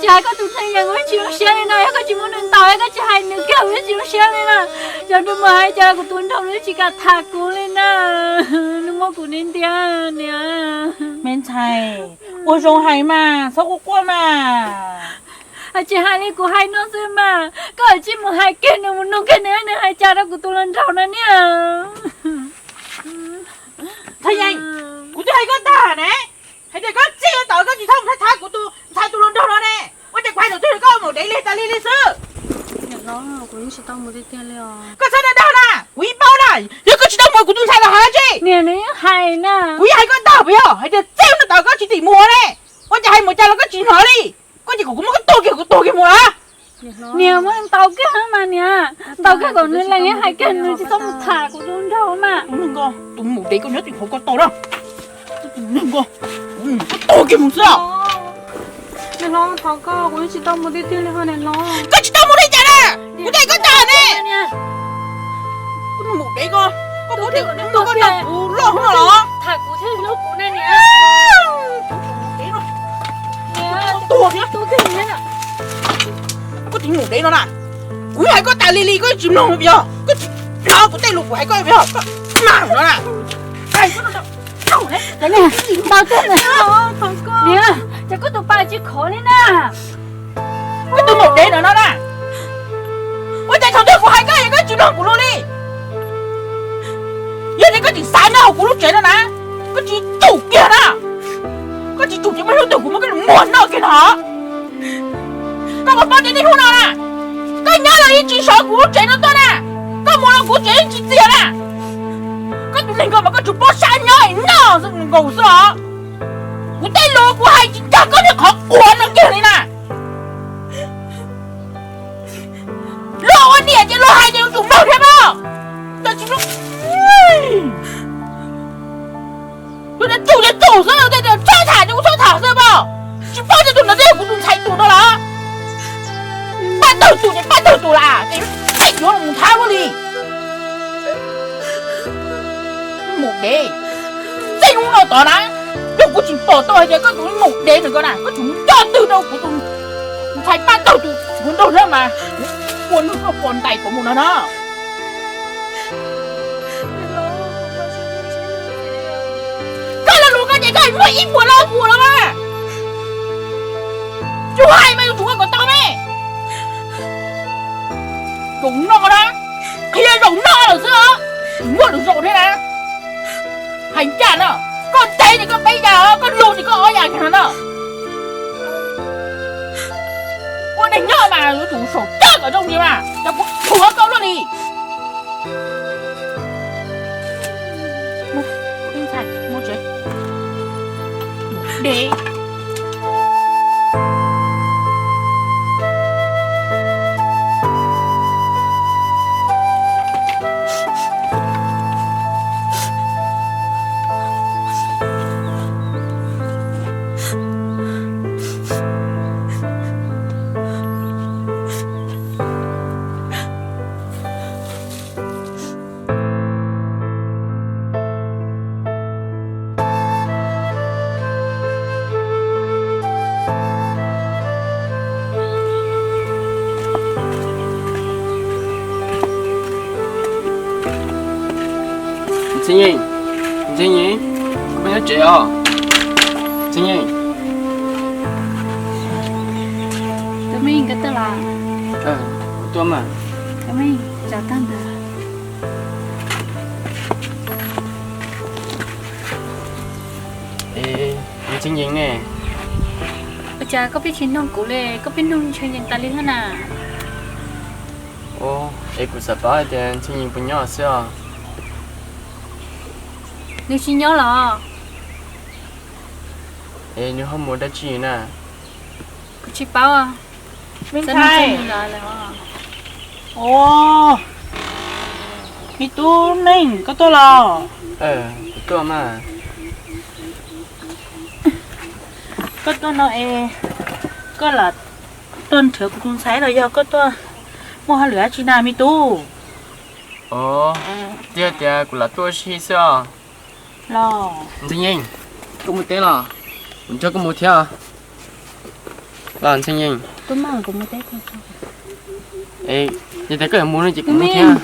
Cas koj tus neeg yog kuv yeej tsis zoo siab li na, yog koj tsis muab nws ntaus, yog koj tsis hais nws kiag kuv yeej tsis zoo siab li na. Cov nws mus hais cas kuv tus nraug nws tsis kam tham kuv li na, nws muab kuv ntiab ntiab niam. Me ntxhais, ua zoo hais mas, txhob quaj quaj mas. Tsis hais li kuv hais no xwb mas, koj tsis mus hais kiag nws, mus nug kiag nws, nws hais cas rau kuv tus hluas nraug no niam. Thaj Yeeb, kuv twb hais koj tag ne, hais tias koj txij ua tod koj tsis txhob mus thab thab kuv tus ntxhais tus hluas nraug no ne, ua cas kuv hais thaum twg koj mus dev li tas li li xwb. Koj txhob dag dag na, kuv yeej paub na, yog koj tsis tau mus kuv tus ntxhais los hais tsi. Niam, nws yeej hais na. Kuv yeej hais koj tag puas yog hais tias txij hnub no tod koj tsis tim mus ne, ua cas hais mus cas los koj tsis hnov li. Koj ces kom kuv muab koj tua kiag kuv tuag kiag mus los? Niam, muab ntaus kiag mas niam, ntaus kiag kom nws lees hais kiag nws tsis txhob mus tham kuv tus nraug mas. Tus neeg ko, tus maum dev ko nyob tim hauv ko tau na. Tus neeg ko, koj tuag kiag mus xwb. Niam hlob, thov koj, kuv yeej tsis tau mus tiag tiag li ho niam hlob. Koj tsis tau mus li cas na? Kuv tias koj tag ne. Koj tus maum dev ko, koj muab tus neeg ko ntaus kuv loj hlob los? Tham kuv thiab hlub kuv ne niam. Tuag thiab. Koj tus maum dev no na, kuv hais koj tas li li koj tsis mloog puas yog? Koj tsis hnov kuv tej lus kuv hais koj puas yog? Koj mag no na. Niam, cas koj tus pas tsis khov li na? Koj tus maum dev no no na, ua cas thaum twg kuv hais koj es koj tsis mloog kuv lus li? Yog tias koj tseem xav nyob hauv kuv lub tsev no na, koj tsis tsum kiag na. Koj tsis tsum ces muaj hnub twg kuv muab koj lub muag noj kiag no. Koj puas paub tias niaj hnub no na, koj nyob los yeej tsis sawv kuv lub tsev no tuaj na, koj mus los kuv tsev yeej tsis txias na. Koj tus neeg ko mas koj tsuas paub sab nyob noj nkaus xwb os. Kuv tej lus kuv hais tsis nkag koj niag qhov quav no kiag li na. Luag ua niam ces luag hais ces yuav tsum mloog thiab mas. Tab sis luag tias tsum ces tsum xwb, tej tias txhob tham ces kuv txhob tham xwb mas. Tsis paub tias tus no twb yog kuv tus ntxhais tus no los? Pab tawg tus ces pab tawg tus las ces peb yuav los thab luaj li. Maum dev, txij hnub no tod na, yog kuv tsis pom tau hais tias koj tus maum dev ntawm ko na koj tseem mus coj twg rau kuv tus ntxhais pab tawg tus hluas nraug thiab mas, kuv ua nws koj pom ntais kuv mus no na. Koj lo lus ko ces koj muaj ib puas lo puas los mas. Tsis hais mas yuav tsum ua kom tau me. Zaum no na, qhia zaum no lawm xwb os, tsis muaj lwm zaum thiab na. Hais ncaj na, koj ntev ces koj peb yam, koj lus ces koj ob yam kiag no na. Ua neeg nyob mas yuav tsum saum coj kom zoo li mas, cov kuv thuam koj luaj li. Dev. Ntxhiab Yeej, Ntxhiab Yeej, koj nyob tsev os? Ntxhiab Yeej. Tus me koj tuaj los? Kuv tuaj mas. Tus me, tsav tag ntawd. Es Ntxhiab Yeej ne? Ua cas koj pheej tsis nug kuv li, koj pheej nug Ntxhiab Yeej tas li thiab na? Es kuv xav paub hais tias Ntxhiab Yeej puas nyob xwb os. Nws tsis nyob los? Es nws ho mus dab tsi na? Kuv tsis paub. Me ntxhais. Os, me tub Neej, koj tuaj los? Kuv tuaj mas. Koj tuaj no es koj lam tuaj nrhiav kuv tus ntxhais los yog koj tuaj muaj hauj lwm dab tsi na me tub? Os, twb tias kuv lam tuaj ua si xwb os. Los Ntxhiab Yeej, koj mus teb los? Kuv nrog koj mus thiab. Los Ntxhee Yeej. Es, yog tias koj yuav mus no ces kuv mus thiab.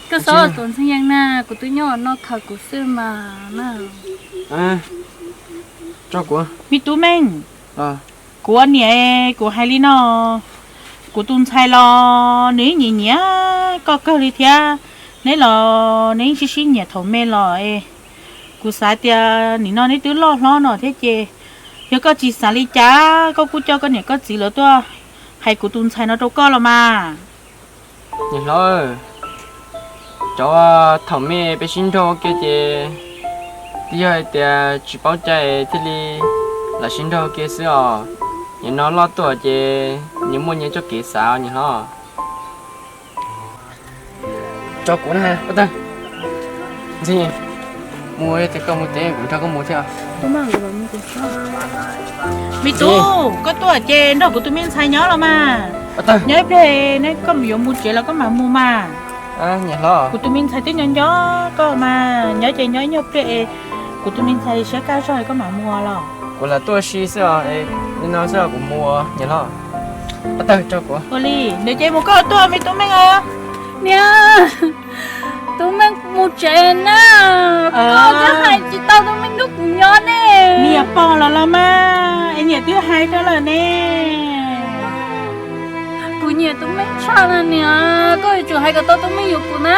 Koj txhob tus Ntxhee Yeej na, kuv twb nyob no khaws kuv xwb mas na. Tso kuv. Me tub Meej, kuv ua niam kuv hais li no, kuv tus ntxhais los nws nyiam nyiam koj kawg li thiab, neb los neb sib sib nyiam thaum me los es. Kuv xav tias nim no neb twb loj hlob no thiab ces, yog koj tsis xav li cas koj kuj coj koj niam koj txiv lawv tuaj hais kuv tus ntxhais no rau koj los mas. Niam hlob, cov thaum me peb sib nraug kiag ces twb yog hais tias tsis paub cai thiaj li lam sib nraug kiag xwb os. Nim no loj tuaj ces nyias muaj nyias txoj kev xav niam hlob. Tso kuv na, Ntxhee, mus, yog tias koj mus ces kuv nrog koj mus thiab. Me tub, koj tuaj ces nrog kuv tus me ntxhais nyob los mas. Nyob ib pliag neb koj yuav mus tsev los koj mam mus mas. Kuv tus me ntxhais twb nco nco koj mas, nyob ces nyob ib nyuag pliag es kuv tus me ntxhais siab kaj zog koj mam mus los. Kuv lam tuaj si xwb os, li no xwb kuv mus niam hlob. Ua li, nws ces mus koj tuaj me tub Meej os. Niam, tub Meej mus tsev na, koj twb hais tsis tau tub Meej nrog kuv nyob ne. Niam paub los los mas, es niam twb hais rau lawm ne. Kuv nyiam tub Meej tshaj na niam, koj yuav tsum hais kom tau tub Meej yuav kuv na.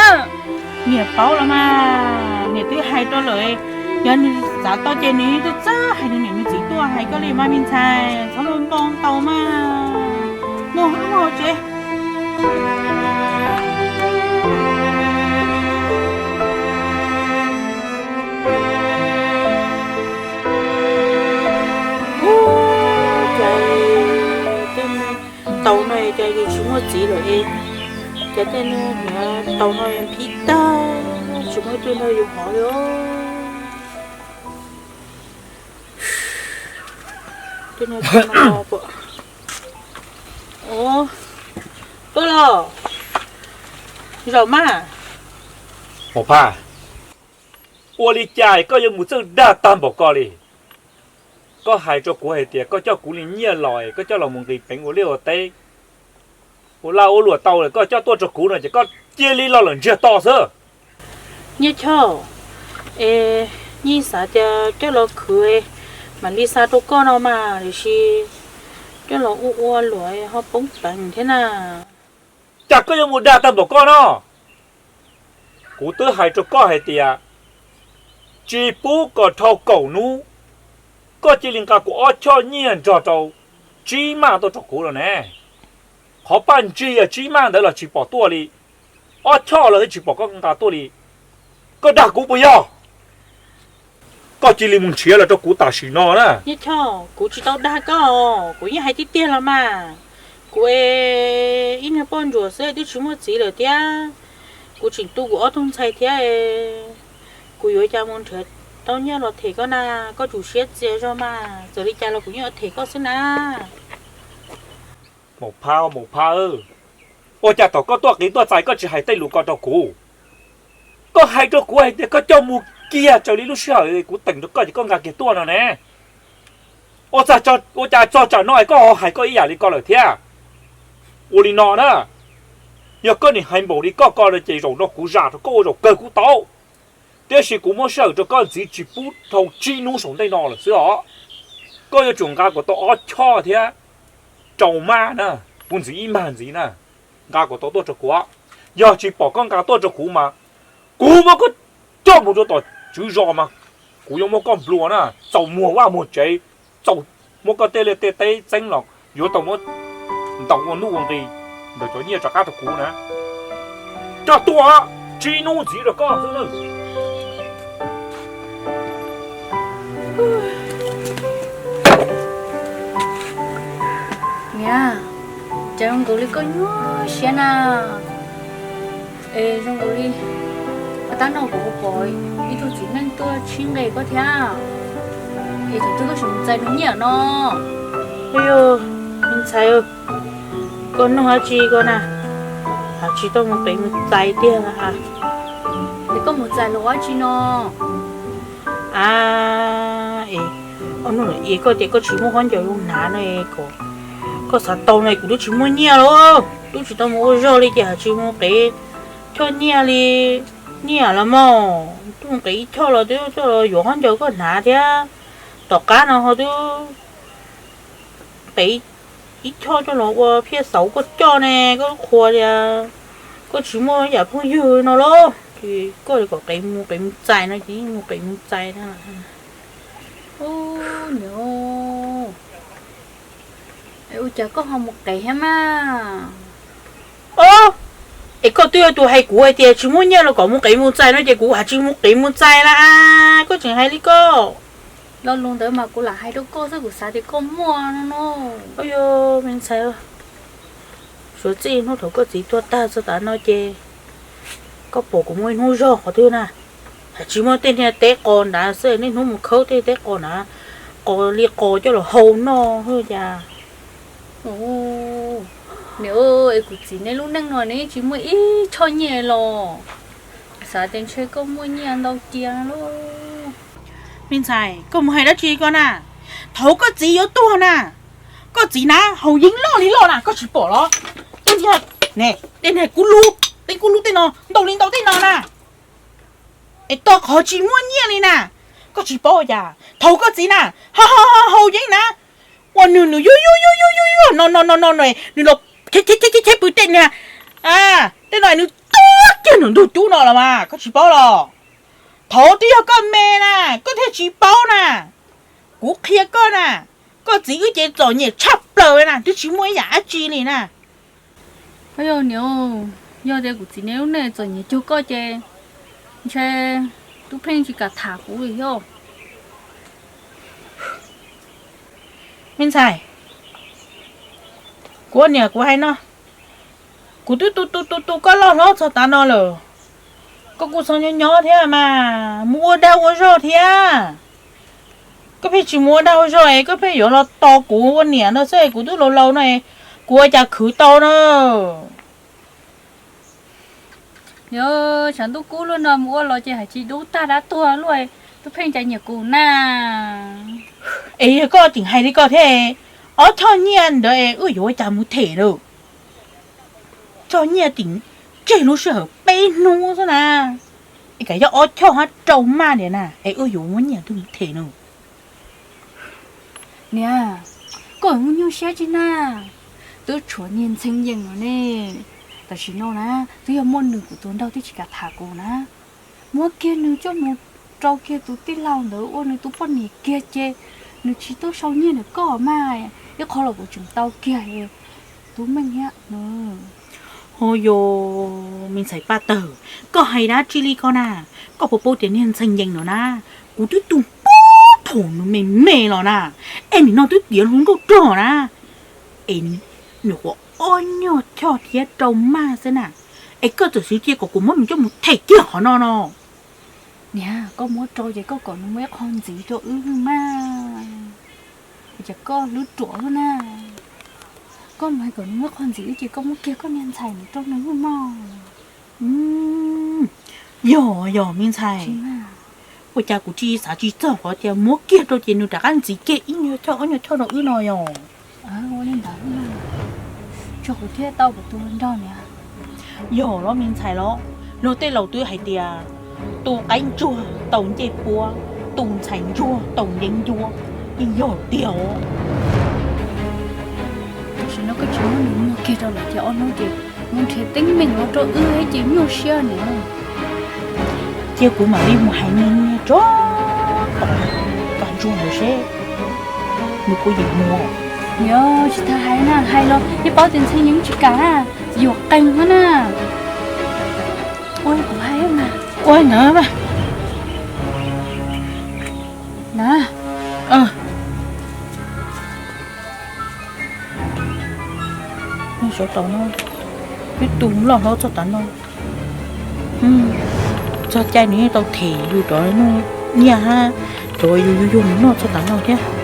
Niam paub los mas, niam twb hais rau lawm, yog nws xav tau ces nws twb txawj hais nws niam nws txiv tuaj hais koj li mas me ntxhais, txhob npau npau ntau mas. Mus, mus hauv tsev. Ub, cas tej taus no cas yus tsis muaj txiv lawm es, cas tej no taus no phib tag, tsis muaj ib tug nrog yus hov li os. Tej no, tuaj los, zaum mas. Maum Phaj, ua li cas koj yuav mus txawj dag tag npaum ko li? Koj hais rau kuv hais tias koj coj kuv li nyiaj los, koj coj los mus nqis peev ua liaj ua teb, ua laj ua luam tau lawm koj coj tuaj rau kuv no ces koj cia li los lawm ntsiag to xwb. Nyiaj Choj, es yeej xav tias coj los khwv mam li xa rau koj no mas, tiam sis coj los ua ua luam ho poob peev thiab na. Cas koj yuav mus dag tag npaum koj no? Kuv twb hais rau koj hais tias tsis pub kom dhau kaum hnub, koj cia li nqa kuv ob choj nyiaj nrog rau tsib maj tuaj rau kuv los ne. Qhov paj ntsig yog tsib maj ntawd los tsis pom tuaj li, ob choj los twb tsis pom koj nqa tuaj li. Koj dag kuv puas yog? Koj cia li mus nrhiav los rau kuv tam sim no na. Nyiaj Choj, kuv tsis tau dag koj, kuv yeej hais tiag tiag los mas. Kuv es ib niag poj ntsuam xwb twb tsis muaj txiv lawm thiab, kuv tseem tu kuv ob tug ntxhais thiab, kuv yuav cas mus nrhiav tau nyiaj los them koj na. Koj tsum siab txias zog mas, txawm li cas los kuv yeej yuav them koj xwb na. Maum Phaj, Maum Phaj, ua cas thaum koj tuaj qiv tuaj txais koj tsis hais tej lus ko rau kuv? Koj hais rau kuv hais tias koj coj mus kiag raws li lub sij hawm kuv teem rau koj ces koj nqa kiag tuaj no ne. Ua cas txog tsam no es koj ho hais koj ib yam li ko lawm thiab? Ua li no na, yog koj nim hais npaum li koj ko no ces zaum no kuv zam rau koj ua zaum kawg kuj tau. Tiam sis kuv muab sij hawm rau koj ntxiv tsis pub dhau tsib hnub saum ntej no lawm xwb os. Koj yuav tsum nqa kom tau ob choj thiab rau maj na, kuv ntxiv ib mag ntxiv na, nqa kom tau tuaj rau kuv. Yog tsis pom koj nqa tuaj rau kuv mas kuv muab koj coj mus rau tom tswv zos mas kuv yuav muab koj nplua na, txaus muag vaj muag tsev, txaus muab koj tej liaj tej teb txeeb los yuav tau muab ntaus ua nuj ua nqi ntawm cov nyiaj rov qab rau kuv na. Coj tuaj, tsib hnub ntxiv rau koj xwb na. Niam, cas zoo nkaus li koj nyuaj siab na. Es zoo nkaus li tab no kuv pom ib tug txiv neej tuaj txhib nqe koj thiab. Es thaum twg koj tseem mus txais nws nyiaj no? Ub, me ntxhais, koj nug dab tsi ko na? Has tsis tau mus pem mus txais tiag. Es koj mus txais los ua dab tsi no? A, es Es koj tias koj tsis muaj khaub ncaws zoo hnav no, koj xav tau no kuv twb tsis muaj nyiaj los twb tsis tau mus ua zog li ces hais tsis mus qev choj nyiaj li, nyiaj los mas twb mus qev ib choj los twb coj los yuav khaub ncaws koj hnav thiab. Tom qab no ho twb qev ib choj coj los ua phiaj xauv koj coj ne, koj qhuas tias koj tsis muaj yam phooj ywg no los ces koj kom qev mus qev mus txais no ces mus qev mus txais na. Ua cas koj ho mus qev thiab mas? Os, es koj twb yog tus hais kuv hais tias tsis muaj nyiaj los kom mus qev mus txais no ces kuv hais tsis mus qev mus txais na. Koj tseem hais li koj. Lo lus ntawd mas kuv lam hais rau koj xwb, kuv xav tias koj muaj no no. Yog me ntxhais, suav txij hnub thaum koj txiv tuag tag txog tav no ces koj pom kuv muaj ib hnub zog qhov twg na? Hais tsis muaj tej niag teb qos nrad xwb, niaj hnub mus khawb tej teb qos nrad, qos li qos coj los hau noj xwb cas. Niam, es kuv txiv nej lub neej no nws tsis muaj ib choj nyiaj los, xav tias ntshe koj muaj nyiaj ntau cia lauj. Me ntxhais, koj mus hais dab tsi koj na? Thaum koj txiv yuav tuag na, koj txiv na haus yeeb loj li loj na, koj tsis pom los? Tej niag, tej niag kub lub, tej kub lub tej no ntau li ntau tej no na, es tau qhov tsis muaj nyiaj li na, koj tsis paub cas? Thaum koj txiv na haus yeeb na, ua nws nws yuag yuag yuag yuag yuag no no no no, nws los cheb cheb cheb pw tej niag, tej no nws tuag kiag nws ntug cub no los mas koj tsis paub los? Thaum twb yog koj me na, koj thiaj tsis paub na. Kuv qhia koj na, koj txiv wb ces txom nyem tshaj plaws na, twb tsis muaj ib yam dab tsi li na. Niam, yog tias kuv txiv nej lub neej txom nyem cuag koj ces ntshe Tub Pheej tsis kam tham kuv li thiab. Me ntxhais, kuv niam kuv hais no, kuv twb tu tu tu tu koj loj hlob txog tav no lawm, koj kuj txhob nyob nyob thiab mas mus ua dag ua zog thiab. Koj pheej tsis mus ua dag ua zog es koj pheej yuav los tos kuv ua niam no xwb, kuv twb laus laus no, kuv ua cas khwv tau na. Yog tshav ntuj kub luaj no mus ua los ces hais tsis dub tag dab tuag luaj, Tub Pheej cas nyiam kuv na. Es yog koj tseem hais li koj thiab, ob choj nyiaj ntawd es wb yuav ua cas mus them lawm? Choj nyiaj tim tseg lub sij hawm peb hnub xwb na, es kav yog ob choj hab rau maj tiag na, es wb yuav muab nyiaj twg mus them no? Niam, koj muaj nyuaj siab tsis na? Twb tshuav niag Ntxhee Yees no ne. Tam sim no na, twb yog muaj nws kuv tus nraug twb tsis kam tham kuv na. Muab kiag nws coj mus rau kiag tus tij laug ntawd ua nws tus poj niam kiag ces nws tsis tuaj sau nyiaj ntawm koj mas, ib qho los kuv tseem tau kiag Tub Meej thiab no. Ho yog me ntxhais Paj Tawg, koj hais dab tsi li ko na? Koj puas paub tias niag Ntxhee Yees no na, kuv twb tu puag thaum nws me me los na, es nim no twb tiav hluas nkauj rog na, es nws qhuav ob nyuag choj thiab rau maj xwb na, es koj txawm xwv cia kom kuv muab nws coj mus them kiag qhov no no. Niam, koj muab rau ces koj kom nws muaj ib qho ntxiv rau wb mas, cas koj hlub ruam na. Koj mus hais kom nws muaj ib qho ntxiv wb ces koj muab kiag koj niag ntxhais nws rau nws wb mog. Yog yog me ntxhais, ua cas kuv tsis xav tsis txog qhov tias muab kiag rau ces nws rov qab ntxiv kiag ib nyuag choj ob nyuag choj rau wb no yog. Ua li ntawd, tsuas kuv thiaj tau kuv tus hluas nraug niam. Yog los me ntxhais los, luag tej laus twb hais tias tus qaib ntsuag tau ncej puab, tus ntxhais ntsuag tau nceeb ncuab, yeej yog tiag os. Tam sim no koj tsis muab nws muag kiag rau lawm ces ob hnub ces muab nrhiav teeb meem los rau wb ces nyuaj siab niam. Cia kuv mam li mus hais niag niag tso tom kab ntsuag ntawd seb nws puas yeem mus. Niam, tsis tas hais na, hais los yeej paub tias Ntxhee Yees tsis kam na, yuam qees no na. Ua kuv hais mas. Ua na. Na. Nyob saum tau no, peb tu loj hlob txog tav no, txog caij nws yeej tau them yus cov nyiaj hab cov yus yug yug mus noj txog tav no thiab.